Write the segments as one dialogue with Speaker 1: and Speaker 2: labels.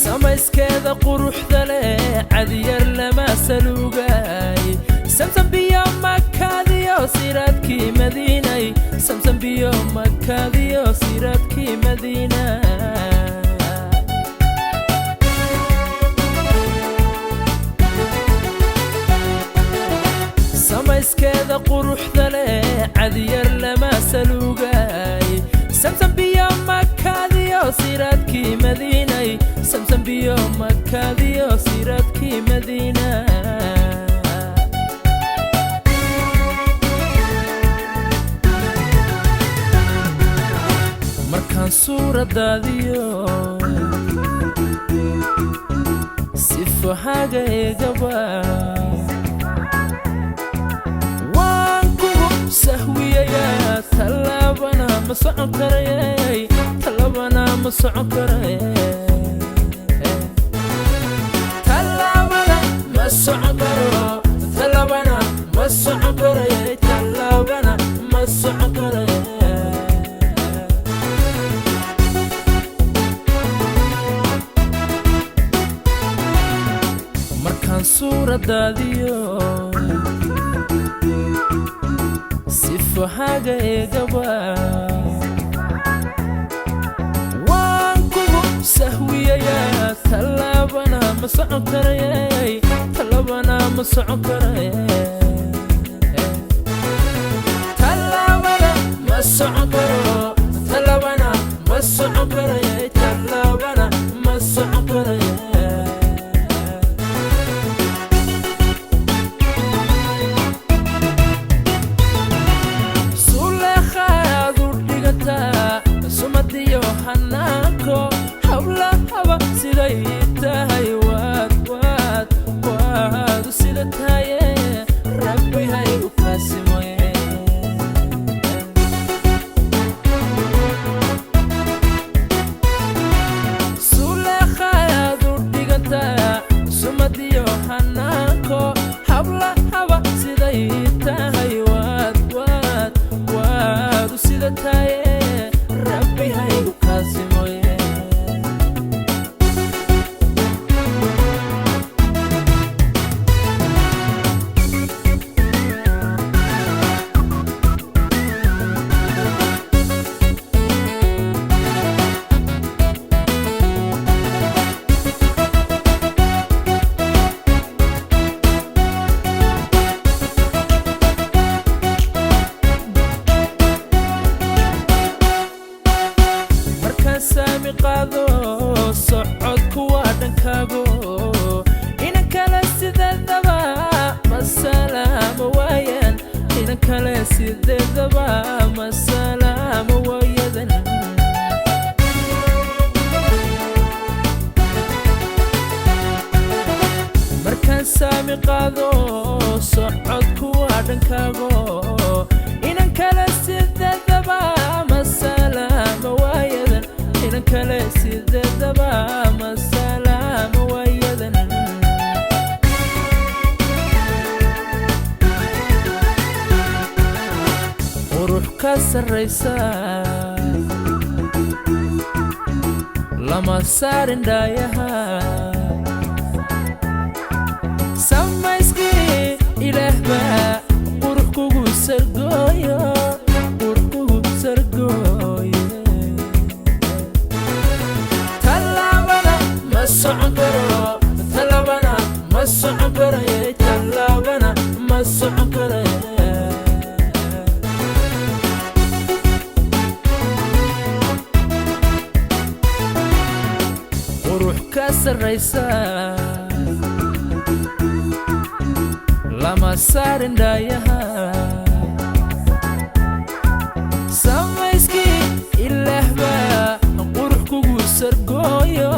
Speaker 1: Samayskeeda quruxda leh cadiyar lama saluugay, Samsambiyo makaadiyo siraadkii Madiinay, Samsambiyo makaadiyo siraadkii Madiina. Samayskeeda quruxda leh cadiyar lama saluugay, Samsambiyo makaadiyo siraadkii Madiinay, Samsambiyo makaadiyo siraadkii Madiina. Markaan suuradaadiyo sifahaaga eegaba, waan kugu sahwiyayaa, tallaabana ma socon karayay, tallaabana ma socon karaye, tallaabana ma socon karo, tallaabana ma socon karaye, tallaabana ma socon karaye. Markaan suuradaadiyo sifahaaga eegaba, waan kugu sahwiyayaa, tallaabana ma socon karayay, tallaabana ma socon karaye, tallaabana ma socon karo, tallaabana ma socon karaye, tallaabana ma socon karaye. Suleekhaad u dhigataa sumadiyo xanaanko, hawlahaba siday tahay, waad waad waad u sida tahaye, Rabbi haygu kaasimoye. Suleekhaad u dhigataa sumadiyo xanaanko, hawlahaba siday tahay, waad waad waad u sida tahaye, Rabbi haygu kaasimoye. Markaan saami qaado socodku waa dhankaago, inan kale sideedaba ma salaamo waayan, inan kale sideedaba ma salaamo waayadan. Markaan saami qaado socodku waa dhankaago, inan kale sideedaba ma salaamo waayadan, inan kale sideedaba ma salaamo waayadan. Qurux ka sarraysa lama saarin dhaayaha, samayskii Ilaah baa qurux kugu sargooyo, qurux kugu sargooye. Tallaabana ma socon karo, tallaabana ma socon karaye, tallaabana ma socon karaye. Ka sarraysa lama saarin dhaayaha. Samayskii Ilaah baa qurux kugu sargooyo,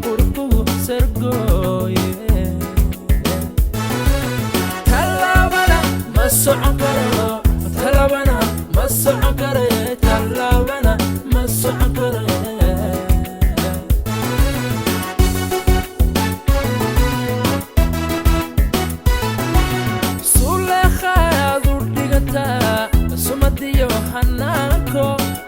Speaker 1: qurux kugu sargooye. Tallaabana ma socon karo, tallaabana ma socon karaye, tallaabana ma socon karaye. Suleekhaad u dhigantaa sumadiyo xanaanko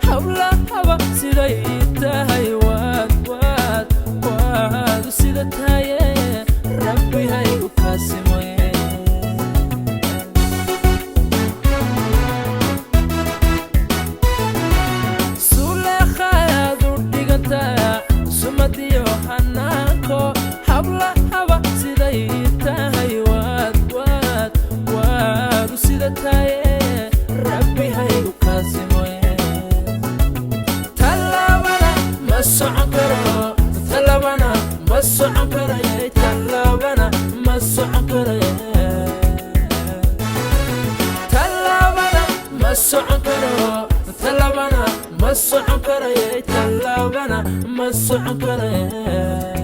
Speaker 1: hawlahaba siday tahay, waad waad waad u sida tahaye, Rabbi haygu kaasimoye. Suleekhaad u dhigantaa sumadiyo xanaanko hablahaba siday tahay, waad waad waad u sida tahaye, Rabbi haygu kaasimoye. Tallaabana ma socon karo, tallaabana ma socon karaye, tallaabana ma socon karaye. Tallaabana ma socon karo, tallaabana ma socon karaye, tallaabana ma socon karaye.